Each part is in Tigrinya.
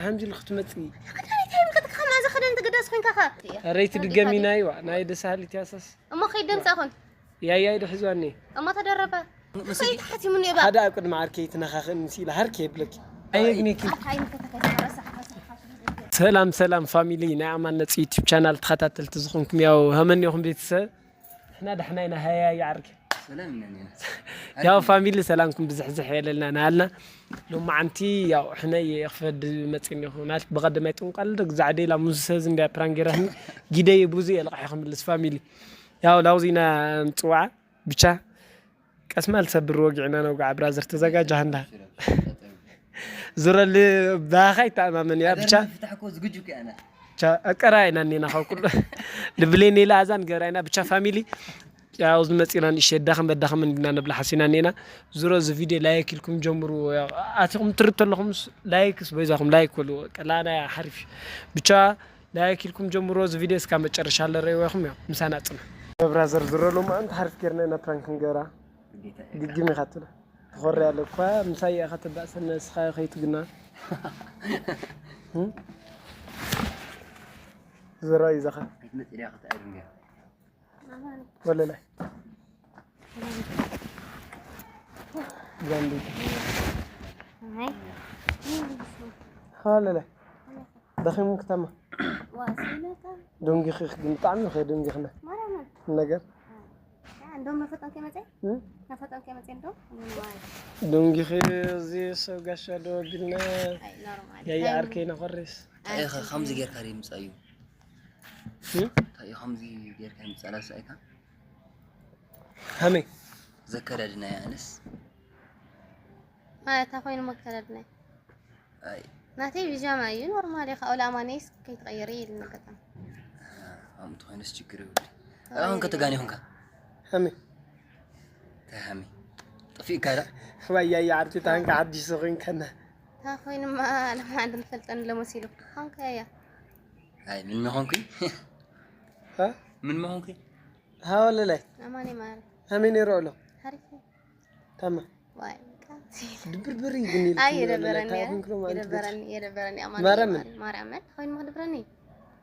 ከምዚ ኢሉ ክትመጽኢ። ኣዳኒ እንታይ ምከትካ ከማዚ ክደን ትግደስ ኮይንካ ከ? ረይቲ ድገሚ ናይ ዋ ናይ ደሳሃሊት ያሰስ። እሞ ከይድ ደምጻ ኮን። ያያይ ድሕዝዋኒ። እሞ ተደረበ። ሰይት ሓቲሙኒ እባ። ሓደ ኣብ ቅድሚ ዓርከይ ትነኻኽእኒ ሲኢላ ሃርክ የብለኪ። ኣየግኒኪ። ኣይ ምከትካ ከማዚ ሰላም ሰላም ፋሚሊ ናይ ኣማን ነፂ ዩቲብ ቻናል ተኸታተልቲ ዝኾንኩም ያው ሀመን ይኹም ቤተሰብ ንሕና ዳሕና ኢና ሃያ ይዓርክ ሰላም ነን ያው ፋሚሊ ሰላምኩም ብዝሕዝሕ የለልና ናሃልና ሎማዓንቲ ያው ሕነይ የኽፈድ መፂን ይኹ ማለት ብቐደማይ ጥንቋል ግዛዕ ደላ ሙዝሰዝ እንዳ ፕራንጌራኒ ጊደይ ብዙ የልቕሕ ክምልስ ፋሚሊ ያው ላውዚና ምፅዋዓ ብቻ ቀስማ ልሰብር ወጊዕና ነውጋዓ ብራዘር ተዘጋጃ እንዳ ዝረሊ ባኻ ይተኣማመን እያ ብቻ ፍታሕ እኮ ዝግጁ እኮ ኣና ቻ ኣቀራ ኢና ኔና ካብ ኩሉ ልብሌን ኢላ ኣዛን ገራ ኢና ብቻ ፋሚሊ ያው ዝመጽና ንእሽተይ ዳኸም በዳኸም እንዲና ነብላ ሓሲና ኔና ዙሮ እዚ ቪድዮ ላይክ ኢልኩም ጀምሩ ኣቲኹም ትርት ኣለኹም ላይክስ በይዛኹም ላይክ በሉ ቀላና ሓሪፍ ብቻ ላይክ ኢልኩም ጀምሩ እዚ ቪድዮ እስካ መጨረሻ ለረይወኹም ያው ምሳና ጽና ብራዘር ዙሮ ሎማ ኣንተ ሓሪፍ ጌርና ኢና ፕራንክ ንገራ ግግም ኢኻ ትብላ ትኾሪ ኣለ እኳ ምሳይ ኢኻ ተባእሰና ንስኻ ከይትግና ዝራይ ዘኻ ኣይትመጽእ ዲኻ ክትኣድም ዲኻ ወለላይ ጋንዲ ሃለላይ ደኺሙ ክታማ ደንጊኺ ግን ብጣዕሚ ኸ ደንጊኽና ነገር እንደውም መፈጠን ከመፀ መፈጠን ከመፀ እንደው ደንጊኺ እዚ ሰብ ጋሻ ዶ ቢልና ያየ ዓርከይ ነኸርስ እንታይ ኢኻ ከምዚ ጌርካ ዶ ምጻዩ እንታይ እዩ ከምዚ ጌርካ ምጻላ ሰኣይካ ሃመይ ዘከዳድና ያንስ ማለት እንታይ ኮይኑ መከዳድና ኣይ ናተይ ቢጃማ እዩ ኖርማል እዩ ካብኡ ለኣማነይስ ከይትቐይሪ ኢልኒ በጣም ኣምቲ ኮይነስ ችግር ይብሉ ኣሁን ከተጋኒ ይኹንካ ሃሚ እንታይ ሃሚ ጠፊእካ ዳ ዋያ ያዓርቲ ታንካ ሓዲሽ ሰኺን ከና እንታይ ኮይኑማ ለማዓንቲ ንፈልጠን ለመሲሉ ኾንካ እያ ኣይ ምን መኾንኩ ها ምን መኾንኩ ها ولا لا ኣማኒ ማለት همين يروح له ሓሪፍ تمام ዋይ ድብርብር ይግኒ ኣይ የደበረኒ የደበረኒ የደበረኒ ኣማኒ ማርያምን? ማርያምን ኮይኑ ክድብረኒ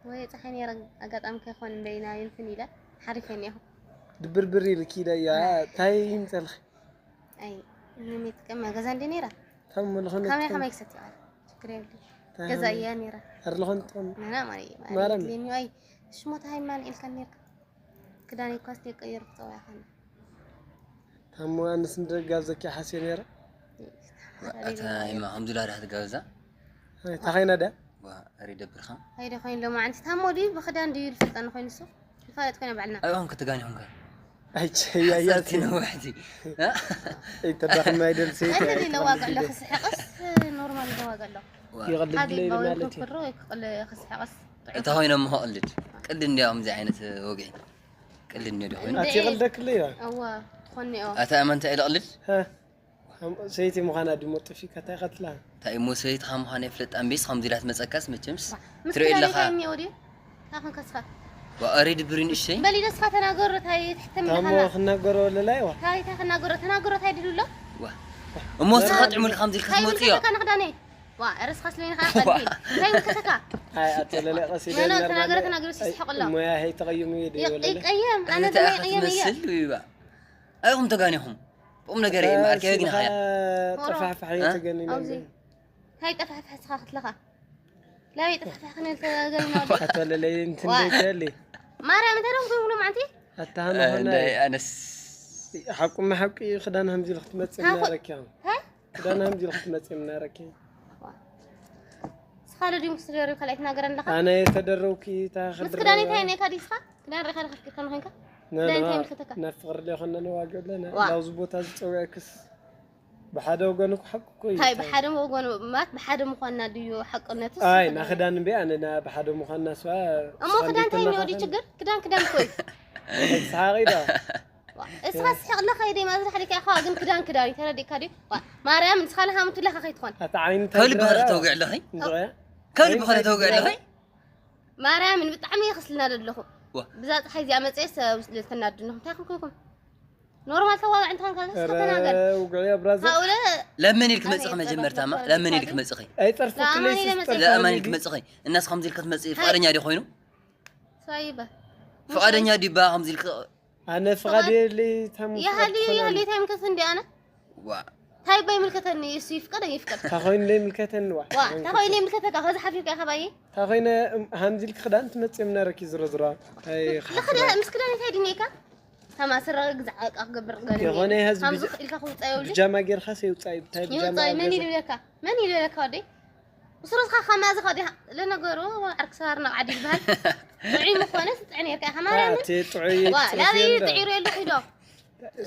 ወይ ፀሓይ ነረ ኣጋጣሚ ከይኮን በይና ይንትን ኢለ ሓሪፈኒ ኢኹ ድብርብር ኢልኪ ኢለ እያ ታይ ይምፀልኺ ኣይ ንሚት ቀመ ገዛ እንደ ነራ ታሞ ዝኾነ ካመይ ከመይ ክሰት ይዓል ችግር የብሉ ገዛ እያ ነራ ኣር ዝኾነ ጥም ናና ማርያም ማርያም። ኣይ ሽሞታ ሃይማን ኢልካ ነርካ ክዳን ይኳስ ደቀየር ክፀዋያ ኸና ታሞ ኣንስ ንደጋ ዘኪ ሓሴ ነረ ኣታ ኢማ ከምዚ ላዳ ትጋብዛ ታኸይና ዳ ዋ ኣሪ ደብርኻ ኣይደ ኮይኑ ሎማዓንቲ ታሞ ድዩ ብክዳን ድዩ ዝፈልጠኒ ኮይኑ እሱ ይፋለጥ ኮይነ ባዕልና ኣይኹም ክትጋኒ ኹምካ ኣይቸያያቲ ነውሕቲ ይተዳኽም ኣይደልሲ ኣይደ ነዋጋ ኣሎ ክስሕቅስ ኖርማል ነዋጋ ኣሎ ይቕልድ ሓደ ለይሉ ባዊ ማለት እዩ ክክሮ ክቕል ክስሕቅስ እታ ኮይኖም ምኸቕልድ ቅድ እንዲያ ከምዚ ዓይነት ወግዒ ቅልድ እንዲ ኮይኑ ኣቲ ይቕልደክለ እያ እዋ ትኾኒ ኦ ኣታ ኣመንታ ኢለ ቅልድ ሰይቲ ምዃና ድሞ ጥፊ ከታይ ቀትላ እንታይ እሞ ሰበይትኻ ምዃነ ይፍለጥ ኣምቤስ ከምዚ ኢላ ትመፀካስ መቸምስ ትርኢ ኣለኻ ወዲ ካኹን ከስኻ ዋኣሪ ድብሪ ንእሸይ በሊ ደስኻ ተናገሩ ታይ ትሕተም ታሞ ኢለኻ ክናገሮ ለላይ ዋ ታይ ታይ ክናገሮ ተናገሮ ታይ ድሉ ኣሎ ዋ እሞ ስኻ ጥዕሙል ከምዚ ኢልካ ታይ ትመፅዮ ምልከተካ ንኽዳነይ ዋ እርስኻ ስለይንኻ ቀልቢ ታይ ምልከተካ ኣይ ኣቶ ለላይ ቀሲደ ኖ ኖ ተናገረ ተናገረ ስስሕቕ ኣሎ ሞያ ሀይ ተቐይሙ ይደ ወለለ ይቀየም ኣነ እንታይ ድማ ኢኻ ይቀየም እየ ትመስል ይባ ኣይኹም ተጋኒኹም ቁም ነገር እየ ማርኪ ወጊና ኸያ ጠፋሕፋሕ ኦሮ። ተገኒና ኣውዚ እንታይ ጠፋሕፋሕ ስኻ ክትለኻ ላበይ ጠፋሕፋሕ ክንብል ተገኒና ወዲ ኣቶ ለለይ እንትን ዋ። ደይተሊ ማርያም እንታይ ደም ትብሉ ማዓንቲ ኣታሃመኾና እንታይ ኣነስ ሓቁ መሓቂ ክዳን ሃምዚ ክትመፅእ ታኹ- እናረኪያ እንታይ ክዳን ሃምዚ ክትመፅእ እናረኪያ ስኻ ዶ ድም ክትደርብ ካልኣይ ትናገረ ኣለኻ ኣነ የተደረውኪ ምስ ክዳን እንታይ ነካ ዲስኻ ክዳን ሬኻ ሬኻ ክትከን ኮይንካ ክዳን እንታይ ምልክተካ ናብ ፍቅሪ ዶ ይኮና ንዋገ ኣለና ዋ። ናብዚ ቦታ ዝፀውዕክስ ብሓደ ወገን እኮ ሓቂ እኮ እዩ እንታይ ብሓደ ወገን ማለት ብሓደ ምኳንና ድዩ ሓቅነቱ ኣይ ናክዳን እምበይ ኣነ ና ብሓደ ምኳንና ስዋ እሞ ክዳን እንታይ እኒኦ ድዩ ችግር ክዳን ክዳን እኮ እዩ ሰሓቂ ዶ እስኻ ስሕቕ ኣለኻ ኢደ ማዝራ ሓሊካ ኢኻ ግን ክዳን ክዳን እዩ ተረዲእካ ድዩ ዋ፣ ማርያም ንስኻ ለሃምቱ ለኻ ከይትኾን ኣታ ዓይኒ ከልቢ ኸለ ተውግዕ ኣለኸ እንታይ ከልቢ ኸለ ተውግዕ ኣለኸ ማርያምን ብጣዕሚ የኽስልና ደለኹ ዋ። ብዛ ፀሓይ እዚኣ መፀ ሰብ ልተናድንኹም እንታይ ክንኩንኩም ኖርማል ተዋጋዕ እንተኾንካ እስከ ኧረ ተናገር። ውግዕ ያ ብራዘር። ሃውለ ለመን ኢልክ መጽኺ ኣይ፣ መጀመርታማ? ጸበል ለመን ኢልክ ተጸበል። መጽኺ? ኣይጸርፈክለይ ለኣማኒ ለመጽ- ለኣማኒ ኢልክ ለመጽኺ? እናስ ከምዚ ኢልክ ክትመጽኢ ፍቓደኛ ዲኾይኑ? ሳይበ ፍቓደኛ ዲባ ከምዚ ኢልክ ኣነ ፍቓድ ፍቓድ የለይ፣ ታም ፍቓድ ይሃልዩ ትኾነኒ። ይሃልዩ፣ እንታይ ምልከት እንዲ ኣነ? ዋ። እንታይ ባይ ምልከተኒ፣ እሱ ይፍቀድ ይፍቀድ። እንታይ ኮይኑ ደይ ምልከተኒ፣ ዋ። ዋ፣ እንታይ ኮይኑ ይምልከተካ? ከዚ ሓፊርካ ኢኻ ባየ? እንታይ ኮይነ፣ እም፣ ሃምዚ ኢልክ ክዳን ትመጽእ እምነ ረኪ ዝሮ ዝሮ። እንታይ ልኽዳ፣ ምስ ክዳን እንታይ ድኔካ? ታማ ስረ ግዛዕ ዕቃ ክገብር ገለ የኾነ የለ። ህዝቢ ሃምዚ ብጃ-፣ ኢልካ ክውጻእ የብሉ? ብጃማ ጌርካ ሰይውጻእ፣ እንታይ ብጃማ ይውጻእ፣ መን ገዛ? ኢሉ ይብለካ? መን ኢሉ ይብለካ ወደይ? ብስሩ እስኻ ከማዚ ኸዲ ለነገሩ ዓርኪ ሰባር ናብ ዓዲ ይበሃል። ጥዑይ ምኾነ ትጥዕን ነርካ ኢኻ ማርያምን። ኣቲ ጥዑይ ዋ፣ ትጽርፊ ላበይ እንዶ። ጥዒሩ የለ ኺዶ?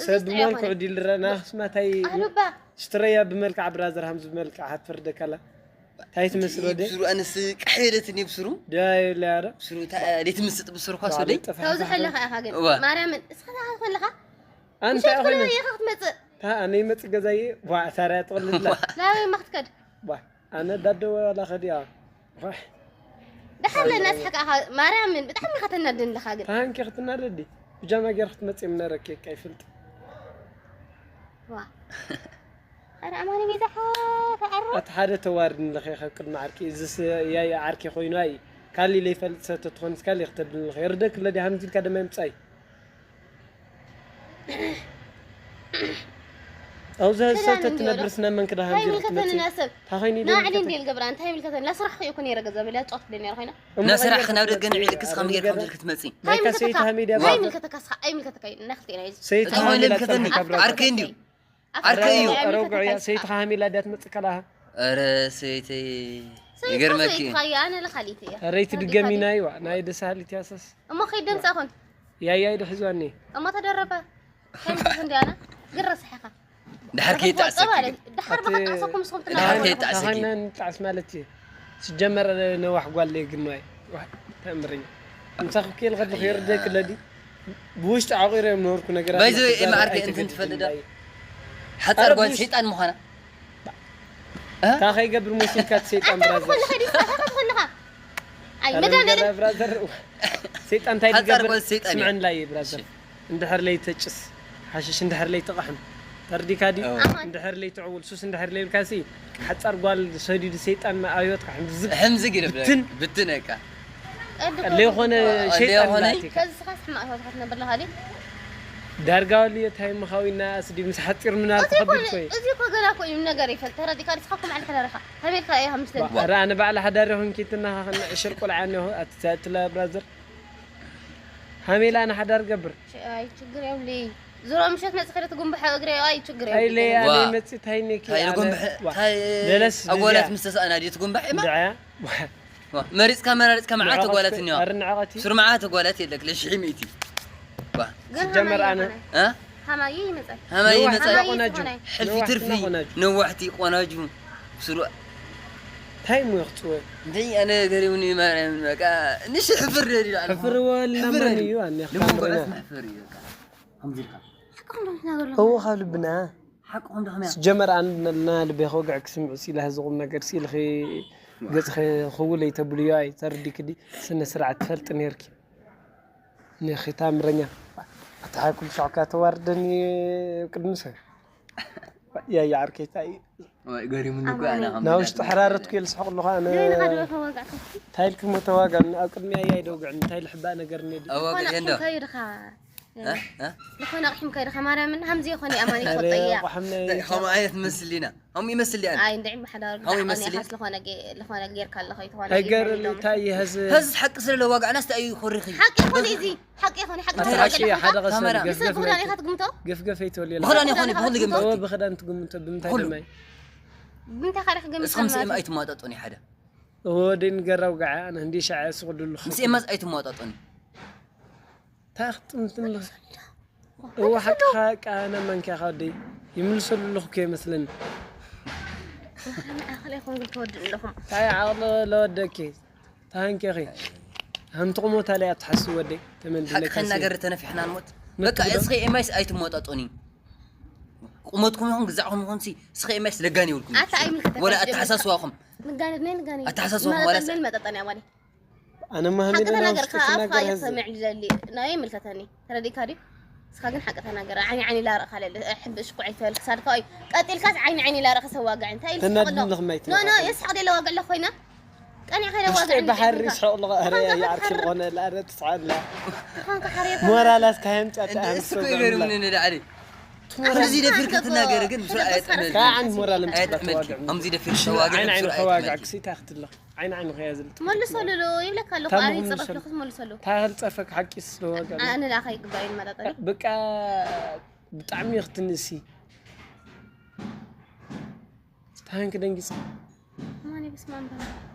ሰብ እዚ ጥዑይ ሞን ኣይኮነን። ክዕዲ ልረና ስማታይ ኣህሉባ። ስትረያ ብመልክዓ ብራዘር ሃምዚ ብመልክዓ ሃትፈርደካላ። ታይ ትመስል ወደ? ብስሩ ኣነስ ቀሕ ኢለትኒ ብስሩ። ዳይ ላረ። ብስሩ ታ-፣ ደይ ትምስጥ ብስሩ ኳስ ወደይ? ካብዚ ሕለኻ ኢኻ ግን። እዋ። ማርያምን እስኻ ታይ ከለኻ? ኣንታ ምሸት ኮይነ። ኮይነ ኢኻ ክትመጽእ። ታ ኣነ ይመጽእ ገዛይ። ዋ፣ ሳራ ትቕልላ። ናበይ እማ ክትከድ? ዋ፣ ኣነ ዳደወ ዋላ ኸዲያ። ዋ። ደሓን ለና ስሓቃ ኢኻ ማርያምን ብጣዕሚ ኢኻ ተናድን ኣለኻ ግን። ታንኪ ክትናደዲ። ብጃማ ጌር ክትመጽእ ምነረኪ ከይፍልጥ። ዋ። ኣረ ኣማኒ ቤዛኻ ተኣሮ። ኣቲ ሓደ ተዋርድኒ ለኸ ካብ ቅድሚ ዓርኪ። እዚስ ያየ ዓርኪ ኮይኑ ኣይ። ካሊ ለይፈልጥ ሰብ ተትኾንስ ካሊ ክተብልኒ ለኸ። ይርደክ ለዲ ሃምዚ ኢልካ ደማ ይምጻይ። ኣብዚ ክዳን ሰብ እንዲዮ ዶ? ተትነብርስ ናብ መን ክዳሃም እንታይ ጌርክ ምልከተኒ ትመጽእ? ናሰብ? እንታይ ኮይኑ እዩ ናዕሊ ምልከተኒ? እንዲል ገብራ፣ እንታይ ምልከተኒ? ላስራሕ እኮ ነይረ ገዛ በላ ጫወት ብለ ነይረ ኮይና። እሞ ናስራሕ ቀይር ናብ ደገ ክትመጽእ ንዒ፣ ልክስ ኣብ ከም ጌርካ ገዛ? ትመጽእ። እንታይ ናይካ ምልከተካ? ሰይቲ ሃሚድያ እንታይ ባባ። ምልከተካ እስኻ? ኣይምልከተካ እዩ፣ እናክልተ ኢና እዩ። ሰይቲ እንታይ ሃሚላ ምልከተኒ? ትመጽእ ካብ ዓርከይ እንዲዩ። ዓርከይ እዩ። ኣረ፣ ኣረ፣ ዓርከይ እዩ። ውግዕ እያ፣ ሰይቲ ሃሚላ ድያ ትመጽእ ከላሃ? ኣረ፣ ሰይተይ፣ ሰይቲ ይገርመኪ። ሰይትኻ እያ፣ ኣነ ለኻሊት እያ። ኣረ፣ ኣይትድገሚና ይዋ፣ ናይ ደሳሃሊት ያሰስ። እሞ ከይድ ደምጻ ኹን። ያያይ ዶ ሒዝዋኒ? እሞ ተደረበ። ከምዚ እንዲያና፣ ግን ረስሐኻ። ድሓር ከይጣዕሰኪ ማለት፣ ግን። ድሓር ኣቲ ብኸጣዕሰኩም ስኹም ትናገሩ። ድሓር ከይጣዕሰኪ። ተኻይና ንጣዕስ ማለት እዩ። ስጀመር ነዋሕ ጓል ለይ ግን ዋይ። ዋይ፣ ተምርኛ። ምሳኹ ኬል ኸድ ኸይር ደክ ለዲ። ብውሽጢ ዓቂረ እዮም ነበርኩ ነገራት ባይ ዘ ወይ፣ ናክዛረብ ኤማ ዓርከይ፣ እንትን ኣይተገድድን ትፈልጥ ዶ? ባይ። ሓጻር ኣረ ጓል ብውሽጢ ሰይጣን ምዃና። እ? እንታይ ከይገብር መሲልካ እቲ ሰይጣን ኣታ ብራዘር? ክትኾን ለኸ ዲስ፣ ኣታ ክትኾን ለኻ። ኣይ፣ ኣረ መድኃኒዓለም። ብራዘር፣ ሰይጣን እንታይ ሓጻር ዝገብር? ጓል ሰይጣን እዩ። ስምዕን ላይ ብራዘር። እሺ። እንድሕር ለይተጭስ፣ ሓሽሽ እንድሕር ለይትቐሕም፣ ተርዲካ ድዩ? ኣዎ። ኣማን። እንድሕር ለይትዕውል፣ ሱስ እንድሕር ለይብልካ ሲ፣ ሓጻር ጓል ሰዲዱ ሰይጣን ኣብ ህይወትካ ሕምዝግ ሕምዝግ ይብል። ብትን። ብትን እካ። ቀልዲ እኮ ለይኾነ ኣይኮነን። ሸይጣን ለይኾነ? ላእቲካ። ከዚ ስኻስ ሕማቕ ህይወት ክትነብር ኣለኻ ድዩ? ዳርጋ ወልዮ እንታይ ምኻዊና ኣስዲ ምስ ሓጺር ምናል እቲ ተኸቢድ እኮ፣ ኮይ። እዚ እኮ ገና እኮ እዩ ነገር ይፈል። ተረዲካ ድስኻ እኮ መዓል ሓዳርኻ። ሃቤልካ እየ ሃምስተ ባ-፣ ዲኻ? ኣረ ኣነ ባዕላ ሓዳር ይኹን ኪትና ኸን ዕሽር ቆልዓ እኒሆ ኣትሳትላ ብራዘር። ሃሜላ ኣነ ሓዳር ገብር። ሽ-፣ ኣይ ችግር የብሊ። ዙሮ ምሸት መጽእ ከደ ትጉንብሐ እግረ፣ ኣይ ችግር የብሊ። ታይለ ዋ። ኣነ መጽእ ታይነኪ ታይ ኣነ ልጉንብሐ፣ ዋ። ታይ ደለስ ኣጓላት ብዝያ። ምስ ተሳእና ድዩ ትጉንብሐ እማ? ድዓያ። ዋ። ዋ፣ መሪጽካ መራሪጽካ መዓት ንዕቐት ኣጓላት እኒዋ። ኣረ ንዕቐት እዩ። ሱር መዓት ኣጓላት የለክ፣ ለሽሒ ሚእቲ። ዋ። ግን ሲጀመር ሃማይ ኣነ ይኾነ። እ? ሃማይ ይመጻል። ሃማይ ነዋሕቲ ይመጻል። ቆናጁ። ሃማይ ይኾነ። ሕልፊ ነዋሕቲ ትርፊ። ቆናጁ። ነዋሕቲ ቆናጁ። ሱሩ። እንታይ እሞ ይኽጽወ? እንታይ ኣነ ገሪሙኒ ማርያም፣ በቃ፣ ንሽ ሕፍር ደሪ ይላል። ሕፍር ወል ሕፍር ለመን ደሪ። እዩ፣ ኣነ ልቡ ሕፍር ጎዓዝ ኢና። ሕፍር እዩ፣ በቃ። ከምዚ ኢልካ። ሓቅኹም ዶ ትናገሩ ኣለኹም? እዎ፣ ካብ ልብና። ሓቅኹም ዶ ከመይ? ስጀመር ኣንና ልቤ ክወግዕ ክስምዕ ሲላ ህዚ ቁም ነገር ሲልኺ ገጽኺ ክውለይ ተብልዮ ኣይ ተርዲክ ዲ ስነ ስርዓት ትፈልጥ ነርኪ። ንኺታ ምረኛ። ኣታ ሓይ ኩሉ ሻዕካ ተዋርደኒ ቅድሚ ሰብ። ያ፣ ያ ዓርከይ ታይ? ወይ ገሪሙኒ እኮ ኣነ ኣማኒ። ከም ናብ ውሽጢ ሓራረት ኩል ስሕቕ ኣለኹ ኣነ። ነይ ንኻ ዶ ተዋጋዕካ? ታይ ኢልኪ ሞ ተዋጋ? ኣብ ቅድሚ ኣያይ ደውግዕኒ። እንታይ ልሕባእ ነገር ነዲ? ኣዋጋ ኮነ የንዶ። ኣቕሒምካዮ ድኻ? እ? እ? ዝኾነ ኣቕሒምካዮ ድኻ? ማርያምን ሃምዚ ይኾነ ኣማኒ ኣረ፣ ይፈልጦ እያ። ቆሓም ናይ ከምኡ ዓይነት መስል ኢና። ከምኡ ይመስል እያ። ኣይ፣ እንድዒ፣ ብሓዳር ከምኡ ብዛዕባ ይመስል ናይ እዩ። ኻስ ዝኾነ ጌ-፣ ዝኾነ ጌርካ ኣለኻ፣ ይትኾነ ኣይገርም፣ ጌርካ እንታይ ይኸዝ? ኸዝ ሓቂ ስለ ለዋጋዕናስ እንታይ እዩ ኮሪኺ? ሓቂ ይኾነ እዚ፣ ሓቂ ይኾነ፣ ሓቂ እንታይ ይኾነ። ሓቂ? ሓቂ ሓደ ኸስ ካሜራ። ገፍ ምስ ገፍ ብኽዳን ናይ ኢኻ ትግምቶ? ገፍ ገፍ ኣይትበል የለ። ብኽዳን ይኾነ፣ ብኽዳን ብኹሉ ይግምቶ። ይግምቶ። እዎ፣ ብኽዳን ትግምቶ፣ ብምንታይ ብኹሉ። ደማይ? ብምንታይ ካልእ ክገምት እስኹም ስእም ኣይትመጣጠኑ ሓደ። እዎ፣ ደን ገራው ጋዓ፣ ኣነ እንዲ ሻዓ ስቑድሉ። ምስ ኤማስ ኣይትመጣጠኑ። ታኽጥምትም። እዎ፣ ሓቅኻ፣ ቃና መንኪያ ኻወደይ። ይምልሰሉ ኣለኹ እኮ ይመስለኒ። ንዓኻ ላይ ኾንኩም ትወድኡ ኣለኹም። ታይ ዓቕሊ ለወደኪ? ታንኪኺ። ሃምቲ ቁሞታ ላይ ኣትሓስብ ወደይ። ተመልዲ ሓቂ ለካሲ። ከናገር ተነፊሕና ንሞት። መትጉዳ። በቃ፣ እስኺ ኤማይስ ኣይትመጣጠኒ። ቁመትኩም ይኹን ግዛዕኩም ይኹን ሲ፣ እስኺ ኤማይስ ለጋን ይብልኩም። ኣታ ኣይምልከተካ ወላ እዩ። ኣተሓሳስባኹም። ንጋን-፣ ናይ ንጋን እዩ። ኣተሓሳስባኹም መጠጠን ዋላ ሲ። ብል መጠጠን እያ ማለት። ኣነ ማህሚድ ሓቂ ናውስ ተናገርካ፣ ኣፍካ ክትናገር እዩ ህዝብ። ክሰምዕ ዝደሊ። ናይ ይምልከተኒ። ተረዲእካ ድዩ? ንስኻ ግን ሓቂ ተናገር። ዓይኒ ዓይኒ ላረእኻ ለለ ሕብሽ ኩዕ ይትበል ክሳድካ እዩ። ቀጢልካስ ዓይኒ ዓይኒ ላረእኻ ሰዋግዕ እንታይ ኢሉ ስሕቕ ኣሎ? ተናድድልኽ ማይት ኖ ኖ የስሕቕ ደለ ዋግዕ ኣለኹ ኮይና ቀኒዕኻ ኢለ ውሽጠይ ዋግዕ ብሓሪ ይስሕቕ ኣለኹ። ኣረ ይዓርኪ ዝኾነ ኣረ ትስዓላ ተኾንካ ሓርየ ሞራላስ ካየምጻት እንደ እሱ እኮ ይገርምኒ ንላዕሊ። ከምዚ ደፊርካ ትናገር ግን ብስራ ኣየጥዕመልክን። ከዓን ሞራል ምጽባት ኣየጥዕመልክን። ዋግዕ ከምዚ ደፊርካ ዋግዕ ዓይን ዓይን ብስራ ከዋግዕ ኣየጥዕመልክን። ክሲታ ክትለኽ ዓይን ዓይን ከያዝል መልሶ ሉሉ ይብለካ ኣለኹ። ታሞ ኣበይ ኹን ጽረፍ ምሰል- ለኹስ መልሶ ሉ ታህል ጸፈክ ሓቂስ ለዋግዕ ኣነ ላኸ ይግባይ መላጠ በቃ ብጣዕሚ ክትንእሲ ታንክ ደንጊጽ ማን ይብስማም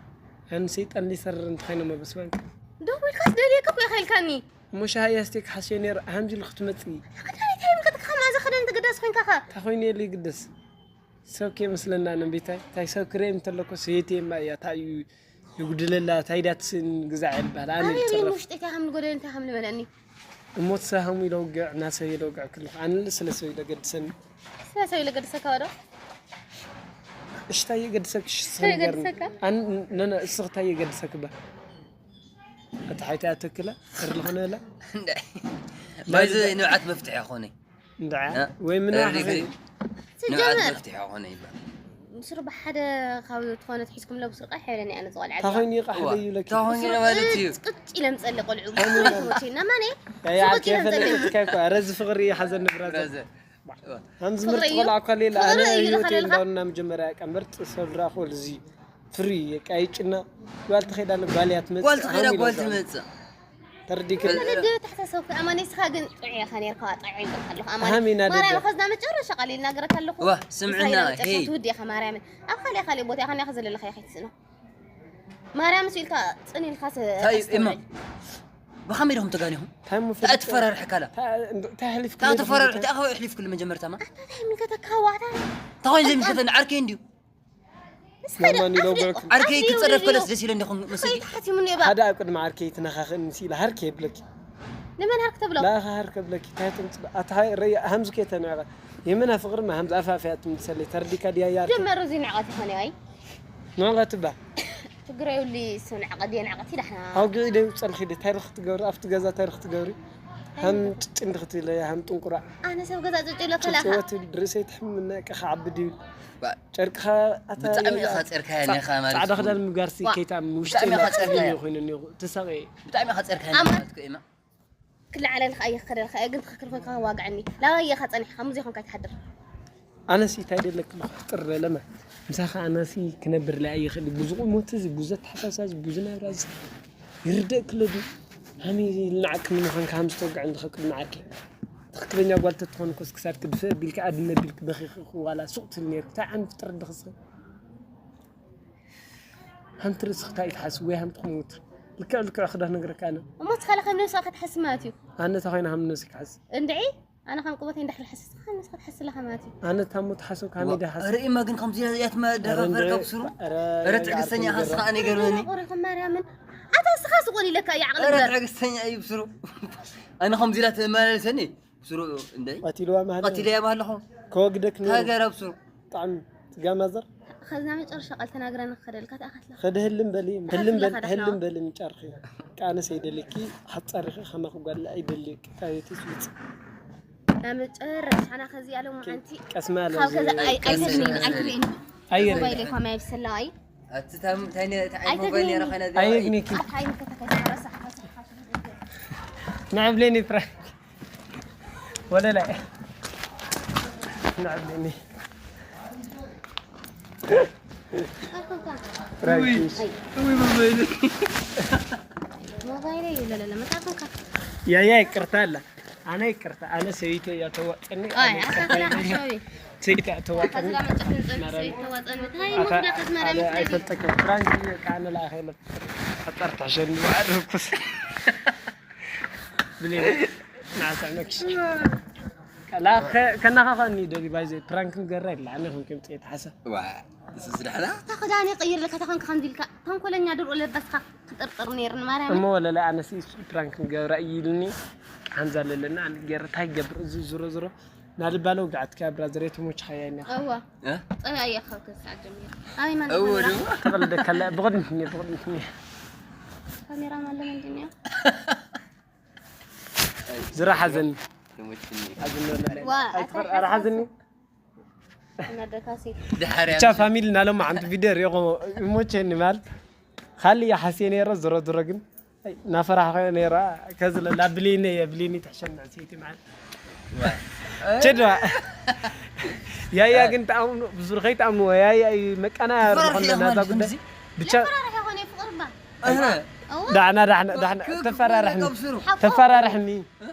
ኣን ሰይጣን ሊሰር እንተኾይነ መበስማንክ ደው ኢልካስ ደልየካ እኮ ኢኻ ኢልካኒ። እሞ ሻሃያ ስቴክ ሓስዮ ነይር ሃምዚ ኢሉ ክትመጽኢ ኣዳይ እንታይ ምልከትካ ከማዘ ክደን ትግደስ ኮይንካ ከ እንታይ ኮይኑ የለ ይግደስ ሰብ ከይመስለና ነንቤታይ እንታይ ሰብ ክረይ እንተለኮ ሰየትየማ እያ እንታይ እዩ ይጉድለላ እንታይ ዳትስን ግዛዕ ይልበሃል ኣነ ኣበይ ሪም ይፅረፍ ውሽጢ እንታይ ከም ንጎደል እንታይ ከም ንበለኒ እሞ ትሰሃሙ ኢለ ውግዕ እናሰብ ኢለ ውግዕ ክልኹ ኣነ ስለ ሰብ ኢለ ገድሰኒ ስለ ሰብ ኢለ ገድሰካ ወዶ እሽታይ የገድሰክ እንታይ የገድሰካ? ነነ እስኽታይ የገድሰክ ባ እቲ ሓይቲ ኣተክለ እርልኾነ ላ ባይዘ ንብዓት መፍትሒ ኾነ እንዳ ወይ ምና ንብዓት ሲጀመር መፍትሒ ኾነ ይባል። ምስሩ ብሓደ ካብ ዝኾነ ትሒዝኩም ለብስሩ ቃሕ ሕብለኒ ኣነ ዝቆልዓ ታኾይኒ ይቃሕ ደዩ ለኪ ታኾይኒ ማለት እዩ። ቅጭ ኢለ ምጸሊ ቆልዑ ሞቼና ማኔ ያያ ከፈለጥካ እኮ ረዚ ፍቅሪ ሓዘን ንብራዘ ብራዘር ሃምዚ ፍቅሪ ምርጥ እዩ። ቆልዓ እኳ ሌላ ፍቅሪ ኣነ እዩ ህይወት ዝኸለልካ። እንዳውና መጀመርያ ቀንበር ሰድራ ኮልዚ ፍሪ የቃይጭና ጓል ተኸይዳ ጓልያት መጽእ ጓል ተኸይዳ ጓል ትመጽእ ተርዲክ ልዲ ተሓሳሰብኩ ኣማኒ ስኻ ግን ጥዑይ ኢኻ ነርካ ጥዑይ ይብልካ ኣለኹ ኣማኒ ሃሚና ደደ። ማርያም ከዝና መጨረሻ ቃል ይናገረካ ኣለኹ ዋ ስምዕና ምሳይ መጨረሻ ሄይ ትውዲ ኢኻ ማርያምን ኣብ ካልእ ካልእ ቦታ ኢኻ ናኸ ዘለለኻ ኢኻ ትስእኖ ማርያም ሱ ኢልካ ጽን ኢልካ ስ- ታይ ኣስተውዕል። እማ ብኸመይ ዲኹም ተጋኒኹም ታይሙ ታይ ትፈራርሕካላ ታሕሊፍ ታይ ትፈራርሕ ታይ ኣኸው ኣሕሊፍክሉ መጀመርታማ እንታይ ምልከተካ ዋታ እንታይ ኮይኑ ዘይምልከተኒ ዓርከይ እንድዩ ማማ ንለውግዕኩ ዓርከይ ክጸረፍ ከለስ ደስ ኢለ እንዲኹም መስል ተሓቲሙኒ እባ ሓደ ኣብ ቅድሚ ዓርከይ ትነኻኽእኒ ሲኢላ ሃርክ የብለኪ ንመን ሃርክ ተብሎ ላኻ ሃርክ የብለኪ እንታይ ትምጽእ ኣታ ሃይ ረይ ሃምዚ ከይተንዕቐ የመና ፍቅሪ ማ ሃምዚ ኣፋፍያ ትምሰለይ ተርዲካ ድያ ያር ጀመሩ እዚ ንዕቐት ይኾነ ኣይ ንዕቐት እባ ችግር የብሉ እሱ ንዕቐት ድየ ንዕቐት ይዳሕና ኣውግዒ ደይ ውጸልኺ ዲ እንታይ ርኽ ትገብሪ ኣብቲ ገዛ እንታይ ርኽ ትገብሪ ሃም ጭጭ እንዲ ክትብለ ሃም ጥንቁራ ኣነ ሰብ ገዛ ጭጭ ኢሎ ከላኻ ጭወት ርእሰይ ትሕምና ቀኻ ዓቢ ድብል ጨርቅኻ ኣታ ብጣዕሚ ኢኻ ጸርካያ ኔኻ ማለት ጻዕዳ እዩ። ክዳን ምግባርሲ ዋ። ከይታ ውሽጢ ብጣዕሚ ኢኻ ጸርካያ። ኮይኑ እኒኹ ትሳቐ ብጣዕሚ ኢኻ ጸርካያ ኣማ- ማለት እኮ ኤማ ክልዓለልካ እየ ክኸደልካ እየ ግን ትኽክል ኮይንካ ዋግዐኒ ላባይ እየ ካጸኒሕካ ሙዚ ኾንካ ኣይትሓድር ኣነስ እንታይ ደለክ ንኽፍጥር ለለመ ምሳኻ ኣነሲ ክነብር ላይ ይኽእል ብዙ ቁሞት እዚ ብዙ ተሓሳሳዝ ብዙ ናብራ እዚ ይርደእ ክለዱ ሃሚ ልናዓክ ንምዃንካ ሃም ዝተወግዐ እንድኸ ቅድሚ ዓርኪ ትኽክለኛ ጓል ተትኾን ኮስ ክሳድ ክድፈ ቢልካ ኣድነ ቢልክ በኺ ዋላ ሱቕ ትብል ነይርኩ እንታይ ዓን ፍጥር ድኽስኸ ሃምቲ ርእስኽታ ይትሓስብ ወይ ሃምቲ ክሙት ልክዕ ልክዕ ክዳ ነግረካ ኣነ እሞ ትኻለ ከም ነብስኻ ክትሓስብ ማለት እዩ ኣነ እንታይ ኮይነ ሃም ነብሲ ክሓስብ እንድዒ ኣነ ከም ቁመተይ እንድሕር ሓሲስካ ንስኻ ትሓስብ ኣለኻ ማለት እዩ ኣነ ታሞ ተሓሰብ ካሜዳ ሓስብ ርእማ ግን ከምዚ ያትመደፋፈር ከብስሩ ረ ትዕግስተኛ ኢኻ ንስኻ ኣነ ይገርመኒ ቆሪኹም ማርያምን ኣታ ንስኻ ስቑን ኢለካ እዩ ዓቕሊ ረ ግበር ትዕግስተኛ እዩ ብስሩ ኣነ ከምዚ ኢላ ተመላለሰኒ ብስሩ እንደ ቀቲልዋ ማለት ቀቲለያ ባለኹ ከወግደክ ነይሩ ሃገር ኣብስሩ ብጣዕሚ ትጋማዘር ከዛ መጨረሻ ቃል ተናግረን ክኸደልካ ተኣኸትላ ከደ ህልም በሊ ህልም በል ህልም በሊ ምጫርኺ ቃነ ሰይደልኪ ሓጻርኺ ከማኺ ጓል ኣይደሊ ቃየቲ ስውጽ ናብ መጨረሻና ከዚ ያለው ማዓንቲ ቀስማ ያለ ካብ ከዛ ኣይ- ኣይተግኒ ኣይትግኒ ኣየር ሞባይል ይኳ ማይ ብሰላዋይ ኣቲ ታም ታይነ ታይ ኣይተግኒ ሞባይል የረኸነ ኣየግኒኪ ኣይ ከተከሰረሳ ንዕብሌኒ ፕራንክ ወለላይ ንዕብሌኒ ፕራንክ ሞባይል ይለለለ መጣፈካ ያያ ይቅርታ ኣላ ኣነ ይቅርታ ኣነ ሰበይተ እያ ተዋጠኒ ኣይ ኣካክላ ሓሻዊ ሰበይተ እያ ተዋጠኒ ከዛ መጨፍን ጸብሰይ ተዋጸን ታይ ኣታ ሞክዳ ከዝመራ ኣነ ኣይፈልጠክን ፕራንክ እዩ ቃነ ለኣኸ ኢለ ኣጣርታ ሸኒ ኣድርኩስ ብሌ ናሳመክሽ ላ ከናኻኸኒ ደሊ ባይዘ ፕራንክ ንገራ ኢላ ኣነ ኹን ከም ጽየት ሓሰ ዋ እሱ ዝዳሕላ ታኸዳኒ ቀይር ለካ ታኸን ከንዲልካ ተንኮለኛ ድርኡ ለበስካ ክጥርጥር ነይርኒ ማርያም እሞ ወለለ ኣነሲ ፕራንክ ንገብራ እዩ ኢልኒ ሓምዛ ለለና ኣነ ገይረ እንታይ ይገብር እዚ ዝሮ ዝሮ ናልባለ ውግዓት ከብራ ዝሬቱ ሙች ኸያ ኢና እዋ እ? ጸላ እየ ካብ ክሳዕ ጀሚሩ ኣበይ ማለት እዎ ካሜራ? ድማ ተቐልደ ከላ ብቕድሚት እኒአ ብቕድሚት እኒአ ካሜራ ማለ ምንድን እያ ዝራ ሓዘኒ ዋ፣ ኣይትፈር፣ ኧረ ሓዝኒ። ብቻ ፋሚሊ ናሎም ዓንቱ ቪድዮ ሪኢኹም ይሞቸኒ ማለት። ካልእ እያ ሓስየ ነይረ፣ ዝሮ ዝሮ ግን ናፈራሕኸ ነይራ። ከዚ ለ-፣ ላብሌኒ እየ፣ ብሌኒ ትሕሸኒ ዕስይቲ ማለት። ችድዋ። ያያ ግን ተኣምኑ፣ ብዙር ከይትኣምንዎ፣ ያያ እዩ መቃናያ ዝኾነ ናዛ ጉዳይ። ብቻ ፈራርሕ ይኾነ ፍቕር እባ። ዳዕና፣ ዳዕና፣ ዳዕና፣ ተፈራርሕኒ። ተፈራርሕኒ።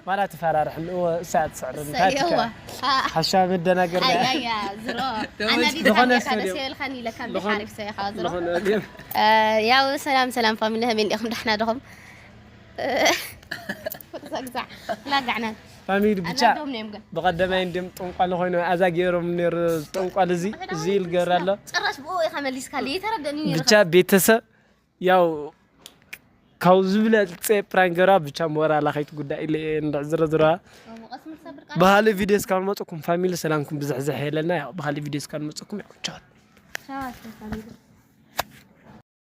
ማራ ተፈራርሕኒ። እወ፣ እሳ ትስዕር። እንታይ ትካ? ሓሻ መደናገር። ኣይ፣ ኣይ፣ ኣይ፣ ዝሮ። ኣና ዲዳ ዝኾነ ደስ ይበልካኒ ኢለካ፣ ዝኾነ ሓሪፍ ሰው ኢኻ፣ ዝሮ። ዝኾነ ድም። እ፣ ያው ሰላም፣ ሰላም ፋሚሊ፣ ከመይ እንዲኹም? ደሕና ዲኹም? እ፣ ዘግዛዕ። ላጋዕናን። ፋሚሊ ብቻ ኣናዶም ነዮም ግን። ብቐደማይ እንድም ጠንቋል ኮይኑ ኣዛ ገይሮም ነይሩ ጠንቋል እዚ፣ እዚ ኢል ገይሩ ኣሎ። ጭራሽ ብኡ ኢኻ መሊስካለይ፣ የተረደኒ ነይሩ። ብቻ ቤተሰብ ያው ካብ ዝብለፀ ፕራንክ ገራ ብቻ ሞራላ ከይትጉዳእ ኢለ እየ እንድዕ ዝረዝራ። እሞ ቀስ ምሳብር ቃል ባህሊ ቪድዮ እስካብ ንመፀኩም ፋሚሊ ሰላምኩም ብዝሕዝሕ የለና። ያው ባህሊ ቪድዮ እስካብ ንመፀኩም ያው ቻው። ቻው ፋሚሊ።